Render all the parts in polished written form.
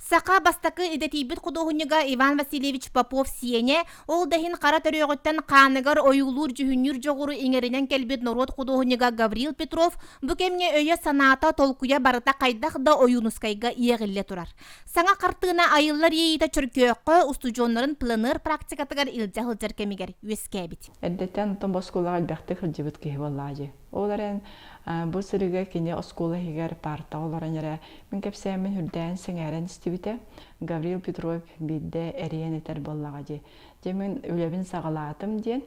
Саха бастакы идэтийбит худуоһунньуга Иван Васильевич Попов сиэнэ, ол да иһин хара төрүөҕүттэн хааныгар ойуулуур-дьүһүннүүр дьоҕуру иҥэринэн кэлбит норуот худуоһунньуга Гаврил Петров бу кэмҥэ өйө-санаата, толкуйа барыта хайдах да Ойуунускайга иэҕиллэ турар. Саҥа хартыына айыллар иэйиитэ Чөркөөххө устудьуоннарын пленэр практикатыгар илдьэ сылдьар кэмигэр үөскээбит. Эрдэттэн онтон бу оскуолаҕа элбэхтик сылдьыбыт киһи буоллаҕа дии. Ол эрэн бу сырыыга кини оскуола иһигэр партаҕа олорон эрэ мин кэпсээммин үрдээн сэҥээрэн истибитэ. Гаврил Петров биирдэ эрийэн этэр буоллаҕа дии. Дьэ мин үлэбин саҕалаатым диэн.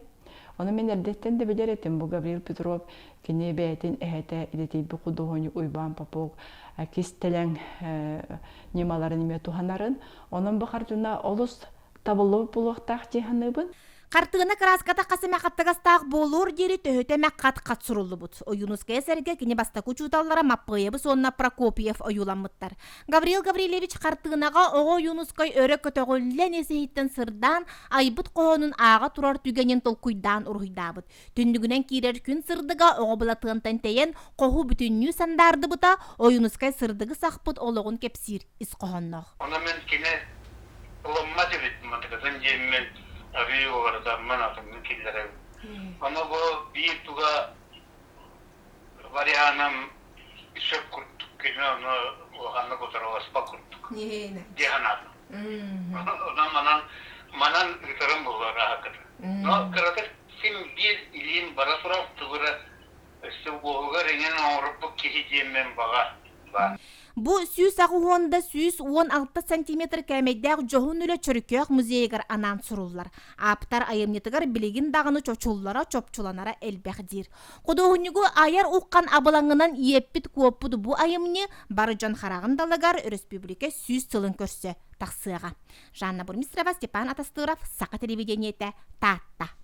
Ону мин эрдэттэн да билэр этим. Бу Гаврил Петров кини бэйэтин эһэтэ идэтийбит худуоһунньук Уйбаан Попов кистэлэҥ ньымаларын эмиэ туһанарын. Онон бу хартыына олус табыллыбыт буолуохтаах дии саныыбын. Хартыына кырааската хас эмэ хаттыгастаах буолуор диэри төһөтө эмэ хат-хат суруллубут. Ойуунускайа сэргэ кини бастакы учууталлара Маппыайабыс уонна Прокопьев ойууламмыттар. Гаврил Гаврильевич хартыынаҕа оҕо Ойуунускай өрө көтөҕүллэн ис-иһиттэн сырдаан, айбыт хоһоонун ааҕа турар түгэнин толкуйдаан уруһуйдаабыт. Түннүгүнэн киирэр күн сырдыга оҕо былатыантан тэйэн, хоһу бүтүннүү сандаардыбыта, Ойуунускай сырдыгы сахпыт олоҕун кэпсиир ис хоһоонноох. Ону мин кини ылыммат эбит матыкатын диэммин арыы уларытаммын атыҥҥа киллэрэбин. Ону бу биир туга варианым сөп курдук кини ону улаханнык утарыласпат курдук дии санаатым. Онон манан манан ыытарым буолуо аһакыта. Но кыратык син биир илиим бара турар тугура өссө уоһугар иҥэн оҥорбут киһи диэммин баҕа баар. Бу 180 да 116 сантиметр кээмэйдээх дьоһун үлэ Чөркөөх музейыгар анаан суруллар. Ааптар айымньытыгар билигин даҕаны чочуллара, чопчуланара элбэх диир. Худуоһунньугу айар уххан абылаҥынан иэппит-куоппут бу айымньы бары дьон хараҕын далыгар өрөспүүбүлүкэ 100 сылын көрсө тахсыаҕа. Жанна Бурмистрова, Степан Атастыров, Саха телевидениетэ, Таатта.